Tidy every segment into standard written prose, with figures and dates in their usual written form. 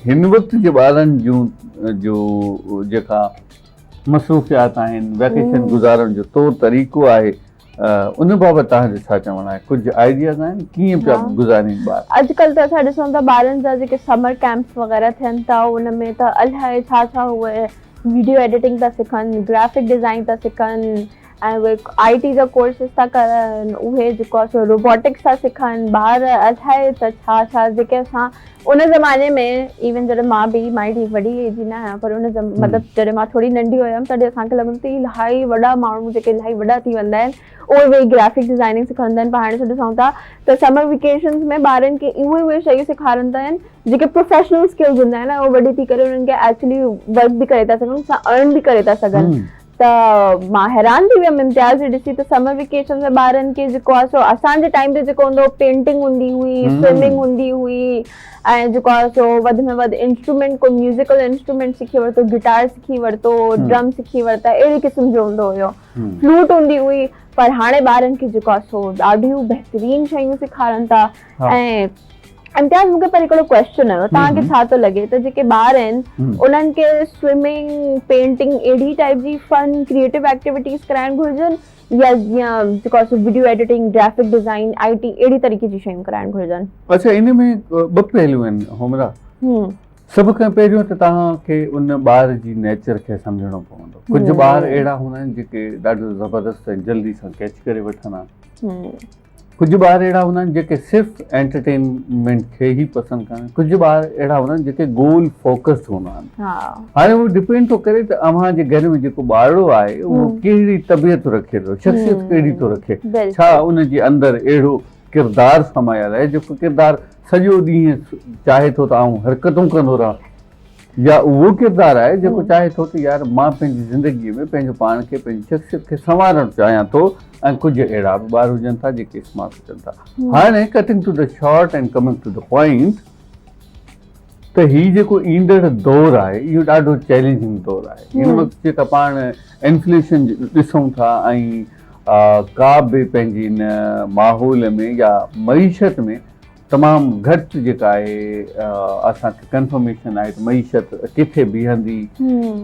هن وقت جي ٻارن جون جو جيڪا مصروفيات آهن ويڪيشن گذارڻ جو طور طريقو آهي ان بابت توهان جو ڇا چوڻ آهي ڪجهه آئيڊياز آهن ڪيئن پيا گذارين ٻار؟ اڄڪلهه ته اسان ڏسون ٿا ٻارن جا جيڪي سمر ڪيمپس وغيره ٿين ٿا ان ۾ ته الائي ڇا ڇا اهي ويڊيو ايڊيٽنگ ٿا سکن گرافڪ ڊزائن ٿا سکن ۽ اهي آء ٽي جا ڪورسز ٿا ڪرن اهي جيڪو آهي سو روبوٽڪس ٿا سکن ٻار الائي ته ڇا ڇا جيڪي اسان ان زماني ۾ ايون جڏهن مان به مان ٺيڪ وڏي ايج جي نه آهيان پر ان مطلب جڏهن مان ٿوري ننڍي هيم تڏهن اسان کي لڳندو ته الاهي وڏا ماڻهو جيڪي الاهي وڏا ٿي ويندا آهن اهي ويهي گرافڪ ڊزائننگ سکندا آهن پر هاڻي اسان ڏسون ٿا ته سمر ويڪيشنز ۾ ٻارن کي اهي اهي شيون سيکارندا آهن جيڪي پروفيشنل اسڪلز هوندا آهن اهي وڏي ٿي ڪري انهن کي ايڪچولي ورڪ به ڪري ٿا سگهن ان سان ارن به ڪري ٿا سگهن ته مان حيران ٿي ويم امتياز کي ڏسي ته سمر ويڪيشن ۾ ٻارن کي جيڪو آهي سو اسان جي ٽائيم تي جيڪو هوندو هو پينٽنگ هوندي هئي سوئمنگ هوندي هئي ۽ جيڪو آهي سو وڌ ۾ وڌ انسٽرومينٽ ڪو ميوزيڪل انسٽرومينٽ سکي ورتو گٽار سکي ورتو ڊرم سکي ورتا اهڙي قسم جو هوندو هيو فلوٽ هوندي هئي پر هاڻي ٻارن کي جيڪو آهي سو ڏاڍيون بهترين شيون سيکارن ٿا ۽ امتياز مون کي پر هڪڙو ڪويسچن هيو توهان کي ڇا ٿو لڳي ته جيڪي ٻار آهن انهن کي سوئمنگ پينٽنگ اهڙي ٽائپ جي فن ڪريئيٽو ايڪٽيوٽيز ڪرائڻ گهرجن يا جيئن جيڪو آهي سو video editing graphic design I T اهڙي طريقي جي شيون ڪرائڻ گهرجن. اڇا ان ۾ ٻه پهلو آهن حمرا سڀ کان پهريون ته توهان کي ان ٻار جي نيچر کي سمجهڻو پوندو ڪجهه ٻار اهڙا هوندا آهن جيڪي ڏاڍو زبردست ۽ جلدي سان ڪيچ ڪري وٺندا آهن ڪجهه ٻار اهڙا هوندا آهن جيڪي صرف انٽرٽينمينٽ کي ئي پسند ڪندا آهن ڪجهه ٻار اهڙا هوندا آهن جيڪي گول فوڪسڊ هوندا آهن هاڻي اهو ڊپينڊ ٿو ڪري ته اوهان جي گهر ۾ جيڪو ٻارڙو آهي اهو ڪهڙي طبيعت رکي ٿو شخصيت ڪهڙي ٿو رکي ڇا ان جي اندر اهڙو ڪردار سمايل آهي جيڪو ڪردار سڄو ڏينهن چاهي ٿو ته آئون حرڪتون ڪندو رهان يا اهو ڪردار آهي جيڪو چاهي ٿو ته يار مان پنهنجي زندگيء ۾ پنهنجو پاڻ کي پنهنجي شخصيت کي سنوارڻ چاهيان ٿو ۽ ڪجهه اهڙا به ٻار هجن ٿا جيڪي اسمارٽ هجن ٿا. هاڻي cutting to the short and coming to the point ته هي جيڪو ايندڙ دور آهي اهو ڏاڍو چئلينجنگ دور آهي. هن وقت جيڪا پاڻ انفليشن ڏسون ٿا ۽ ڪا به پنهنجي ان ماحول ۾ يا معيشت ۾ تمام گهٽ جيڪا آهي اسان کي ڪنفرميشن آهي ته معيشت ڪٿي بيهندي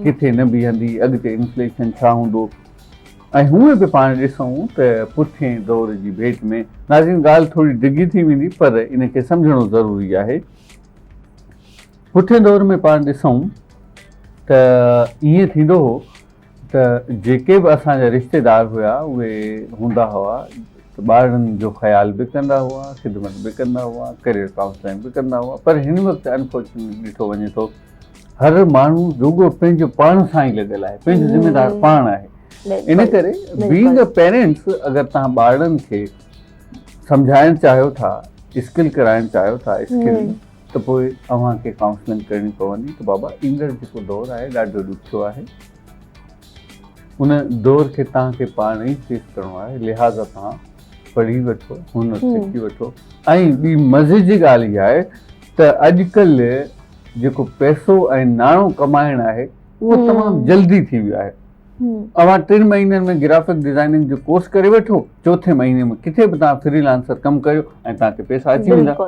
ڪٿي نه بيهندي اڳتي انفليشن ڇا هوندو ۽ هونئن به پاڻ ڏسون ته پٺئين دور جي ڀيٽ ۾ ناظرين ڳالهه ٿوري ڊگهي ٿي ويندي پر ان کي سمجهڻو ضروري آهي پٺئين دور ۾ پاڻ ڏسون ته ائين ٿيندو هو ته جيڪي به اسان جا رشتيدار هيا اهي هوندا هئا ته ٻارڙن جو خيال به ڪندا هئا، خدمت به ڪندا هئا، ڪريئر ڪائونسلنگ به ڪندا هئا پر هن وقت انفارچونيٽلي ڏٺو وڃي ٿو هر ماڻهو رڳو پنهنجو پاڻ سان ئي لڳل آهي، پنهنجو ذميدار پاڻ آهي. ان ڪري بينگ ا پيرنٽس اگر توهان ٻارڙن کي سمجهائڻ چاهيو ٿا، اسڪل ڪرائڻ چاهيو ٿا، اسڪل ته پوء اوهان کي ڪائونسلنگ ڪرڻي پوندي ته بابا ايندڙ جيڪو دور آهي ڏاڍو ڏکيو آهي ان دور کي توهان کي پاڻ ئي فيس ڪرڻو آهي لهٰذا توهان پڙهي وٺو هنر سکي وٺو ۽ ٻي مزي جي ڳالهه اها آهي ته اڄڪلهه جيڪو پئسو ۽ ناڻو ڪمائڻ آهي اهو تمام جلدي ٿي ويو آهي اوهان ٽن مهينن ۾ گرافڪ ڊزائننگ جو ڪورس ڪري وٺو چوٿين مهيني ۾ ڪٿي به توهان فري لانسر ڪم ڪريو ۽ توهان کي پئسا اچي ويندا.